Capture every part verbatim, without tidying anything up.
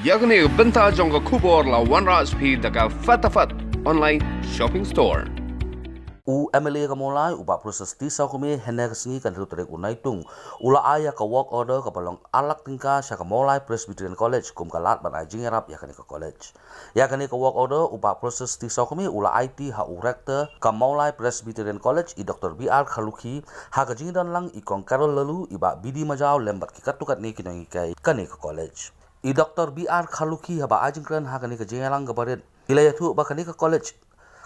Ïa kane ka bynta jong ka khubor la wanrah sha phi da ka Fatafat Online Shopping Store. U M L A ka Mawlai, u Bah Precious T Sawkmie, hynne ka sngi ka hynriew tarik u Naitung, u la ai ïa ka work order kaba long ar lak tyngka sha ka Mawlai Presbyterian College kum ka lad ban ai jingïarap ïa kane ka college. Ïa kane ka work order u Bah Precious T Sawkmie u la aiti ha u Rector ka Mawlai Presbyterian College, i Doctor B R Kharlukhi, ha ka jingdon lang i Kong Carol Laloo, i Bah B D Majaw lem bad ki katto katne ki nonghikai kane ka college. I Doctor B R Kharlukhi haba ai jingkren ha kane ka jingïalang kaba rit, i la ïathuh ba kane ka college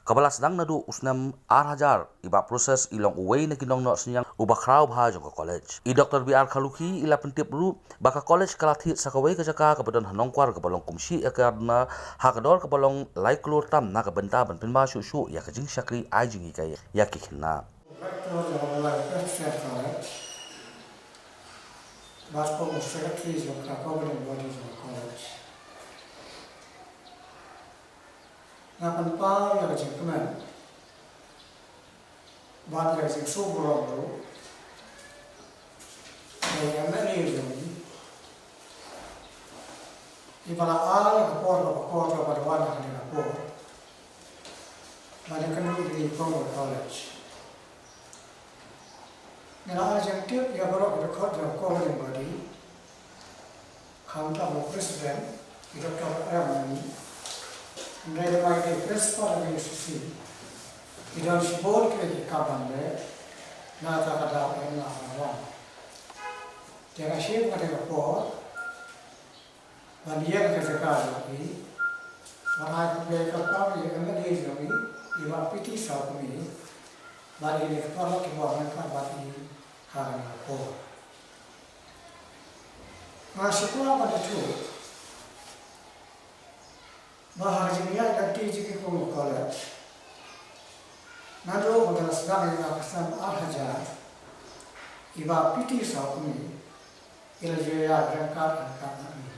kaba la sdang naduh u snem ar hajar, i Bah Precious i long uwei na ki nongnoh synñiang uba khraw bha jong ka college. I Doctor B R Kharlukhi i la pyntip ruh ba ka college ka la thied sa kawei ka jaka kaba don ha Nongkwar kaba long kum shi ekar duna, ha ka dor kaba long lai klur tam, na ka bynta ban pynbha shuh shuh ïa ka jingshakri ai jinghikai ïa ki khynnah. Rector jong ka Mawlai Presbyterian College bad kum u secretary jong ka governing body jong ka college. Nga pynpaw ïa ka jingkmen bad ïa ka jingsngewburom ruh ïa i M L A jong ngi, iba la ai ïa ka por kaba kordor ban wan ha kane ka por ban ïakynduh ïa kane ka college. Nga la ai jingtip ïa baroh ki dkhot jong ka governing body, khamtam u president, i Doctor M Mani, hynrei da ma i dei principal jong ka U C C, i don shibun kiei kiei ki kam ban leh na kata ka daw, em, la wan. Te nga shim kata ka por ban ïeng ha ka jaka jong i, ban ai khublei kyrpang ïa i M L A jong ngi, i Bah P T Sawkmie, bad ïa ki paralok kiba wan ryngkat bad i ha kane ka por. Nga sngewkwah ban ïathuh ba ha ka jingïaid lynti jong ngi kum ka college, naduh ba ka la sdang ïa ka snem ar hajar, i Bah P T Sawkmie i la ju ïaid ryngkat ryngkat bad ngi.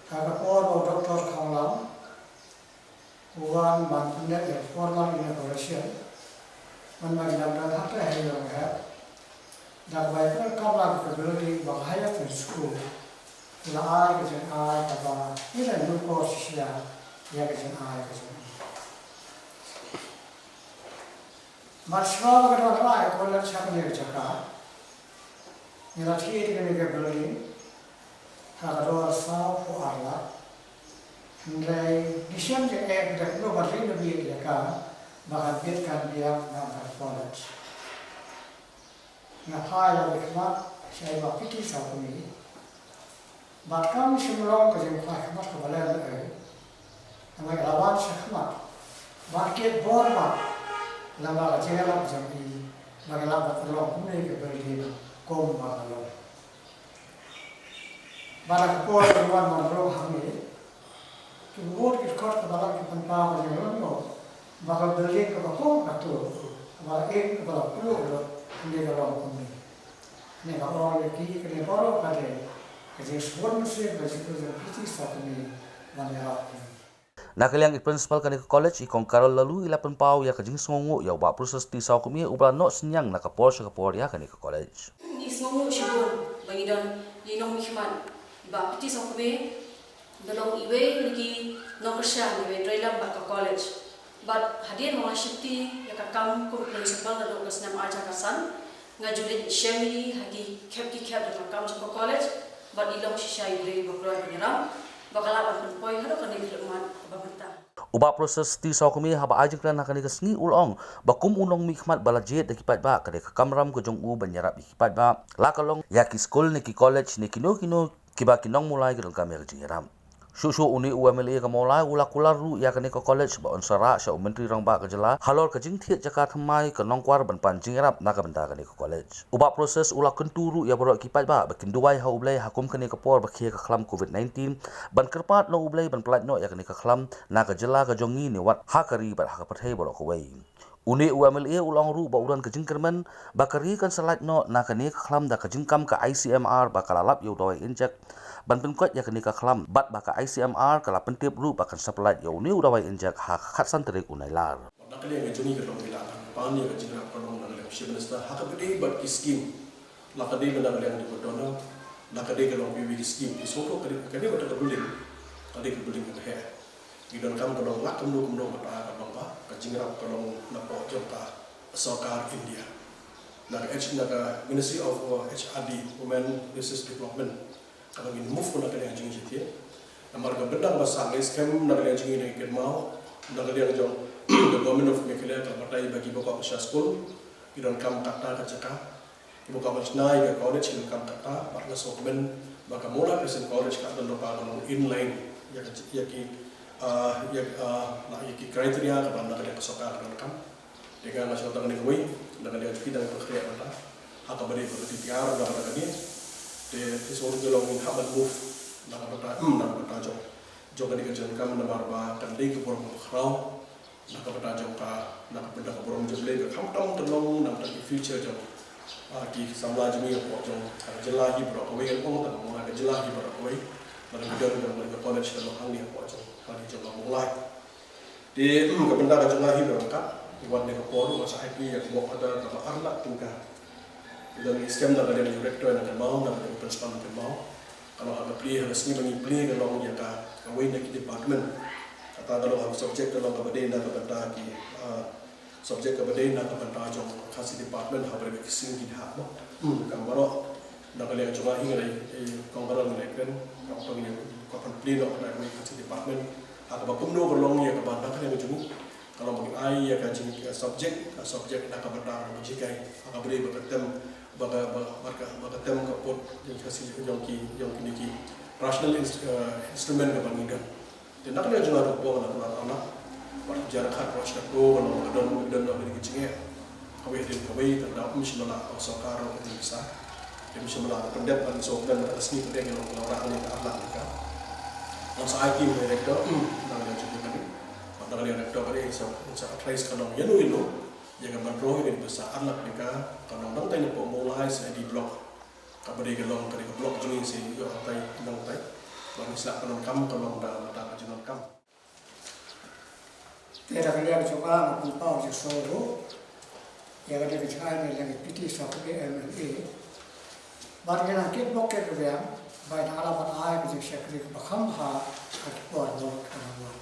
Ha ka por ba u Doctor Khonglam u wan ban pyndep ïa ka formal inauguration, man ba ngi dang don hangta ha Ïew Hep, da kaba ïakynduh kam lang ka building ba ka Higher Secondary School, i la ai ka jingai kaba ngi la ñiewkor shisha ïa ka jingai ka jong i. Mar shuwa ba ka dang rah ïa ka college ha kane ka jaka, ngi la thied ïa kane ka building ha ka dor sawphew ar lak. Hynrei ngi shem jingeh ba da kumno ban renovate ïa ka ba kan bit kan biang na ka college. Nga phai la ki khmat sha i Bah P T Sawkmie. Bad kam shym long ka jingphai khmat kaba lem ei. Namar i la wan sha khmat ban kit bor bad lem bad ka jingïarap jong i ba ngi lah ban pynlong kumne ka building kumba ka long. Bad ha ka por ba ngi wan ban rung hangne, ki bud ki dkhot kiba la ki pynpaw ka jinglong noh ba ka building kaba kum katto, kaba la ïeng, kaba la pynlong lut, hangne ka long kumne. Kane ka ong ïa ki, kane baroh ka dei ka jingsngewbha mynsiem ka jingkyrkhu jong P T Sawkmie ban ïarap ïa ngi. Na ka liang i principal kane ka college, i Kong Carol Laloo, i la pynpaw ïa ka jingsngewnguh ïa u Bah Precious T Sawkmie uba la noh synñiang na ka por sha ka por ïa kane ka college. Ngi sngewnguh shibun ba ngi don ïa i nongmihkhmat, i Bah P T Sawkmie, ba long iwei na ki nongkyrshan, iwei treilem bad ka college. Bad hadien ba nga sheptieng ïa ka kam kum principal naduh ka snem ar hajar khatsan, nga ju leit shem ïa i ha ki khep ki khep da ka kam jong ka college, bad i long shisha i briew ba kloi ban ïalam, ba ka lah ban pynpoi haduh kane ka lyndet kaba mynta. U Bah Precious T Sawkmie haba ai jingkren ha kane ka sngi u la ong ba kum u nongmihkhmat ba la jied da ki paidbah, ka dei ka kamram ka jong u ban ïarap ïa ki paidbah, la ka long ïa ki skul ne ki college ne kino kino kiba ki nong Mawlai ki donkam ïa ka jingïarap. Shuh shuh une u M L A ka Mawlai u la kular ruh ïa kane ka college ba un sa rah sha u Myntri Rangbah ka jylla halor ka jingthied jaka thymmai ka Nongkwar ban pan jingïarap na ka bynta kane ka college. U Bah Precious u la kyntu ruh ïa baroh ki paidbah ba kin duwai ha U Blei ha kum kane ka por ba khie ka khlam covid nineteen, ban kyrpad na U Blei ban pyllait noh ïa kane ka khlam na ka jylla ka jong ngi ne wat ha ka ri bad ha ka pyrthei baroh kawei. Une u M L A u la ong ruh ba u don ka jingkyrmen ba ka ri kan sa lait noh na kane ka khlam da ka jingkam ka I C M R ba ka la lap ïa u dawai injek ban pynkoit ïa kane ka khlam, bad ba ka I C M R ka la pyntip ruh ba kan sa pyllait ïa une u dawai injek ha ka khatsan tarik u Nailar. Na ka liang ka jong ngi ka long, ngi la pan ïa ka jingïarap ka long na ka liang u Chief Minister ha kaba ïadei bad ki skim, la ka dei na ka liang jong ka donor, Na ka dei ka long PVK scheme, ki sngewthuh ka dei, ka dei beit ka building, ka dei ka building ka heh. Ngi donkam ka long lak kumno kumno beit ka long ba ka jingïarap ka long na poh jong ka sorkar India. Na ka H, na ka Ministry of, uh, H R D, Human Resource Development, ka ba ngin move na ka liang jong ngi. Namar ka bynta ba sa ngi skhem na ka liang jong ngi, na ka liang jong ka Government of Meghalaya ka batai ba ki ba kwah sha skul, ki donkam kata ka jaka. Ki ba kwah shna ïa ka college, ki donkam kata, bad nga sngewkmen ba ka Mawlai Christian College ka don lypa ka long in line ïa ka, ïa ki, ah, ïa, ah, na ïa ki criteria ka ba na ka liang ka sorkar ka donkam. Te nga nga shu tang kane kawei, na ka liang jong ki dang pynkhreh mynta ha kaba dei ba ka T P R na ka liang. Te, te shu ka long ngin hap ban move na ka bynta, hmm, na ka bynta jong, jong kane ka jingdonkam namar ba kan dei ka burom bakhraw na ka bynta jong ka, na ka bynta ka burom jong U Blei, khamtam ka long na ka bynta ka future jong, ah, ki samla jong ngi hapoh jong, ah, jylla hi baroh kawei, ngan ong tang ka jylla hi baroh kawei. Namar ka jong, jong ka college ka long hangne hapoh jong, hangne jong ka Mawlai. Te, hmm, ka bynta ka jong nga hi ba ryngkat, wat ne ka por, wat sa ai phi ïa ka work order kaba ar lak tyngka. Te ngi skhem na ka liang jong u rector na ka Mawlai, na ka liang jong u principal na ka Mawlai. Ka long ha ka plie, ha ka sngi ba ngi plie ka long ïa ka, kawei na ki department. Kata ka long ha ka subject ka long kaba dei na ka bynta ki, ah, subject kaba dei na ka bynta jong Khasi department ha ba ki sngi ki hap mo. Hmm, kam baroh. Na ka liang jong nga hi nga dei, eh, kong ka long ngi dei kren, kong ka long ngi dei, kong ka plie noh na ka Khasi department. Ha kaba kumno ka long ïa kaba na ka liang jong ngi. Ka long ba ngi ai ïa ka jing, ka subject, ka subject na ka bynta ka jinghikai. Ha kaba dei ba ka tem, ba ka, ba, ba ka, ba ka tem ka pud jong Khasi jong ki, jong kine ki rational ins-, eh, instrument kaba ngi don. Te na ka liang jong nga ruh ba nga la, la, la, la. Bad ka jingkyrkhu ruh sha ka, ka long ka don, ka don, ka don ka jingeh. Kawei hadien kawei, ka dei ym shym la, ka sorkar ruh ka jingpisa. Te ym shym la, ka pyndep ban sngewthuh ban ka sngi ka dei ka long ka la rah ka dei ka ar lak tyngka. Ngan sa ai ki rector, na ka liang jong ka dei. Bad na ka liang rector ka dei sa, sa authorize ka long ïano ïano. Ïa ka ban roi ka dei pisa ar lak tyngka, ka long dang tai na poh Mawlai C I D block. Kaba dei ka long, ka dei ka block jong ngi shi ïoh tai, nang tai. Ba ngi sa pyndonkam ka long da, da ka jingdonkam. Te da ka liang jong nga nga pynpaw jingsngew ruh ïa ka dei ka jingai na liang i P T sha ka M L A. Bad ngi nang kit bok kit rwiang ba ngi nang ïalap ban ai ka jingshakri kaba kham bha ha ki por ba ka nang wan.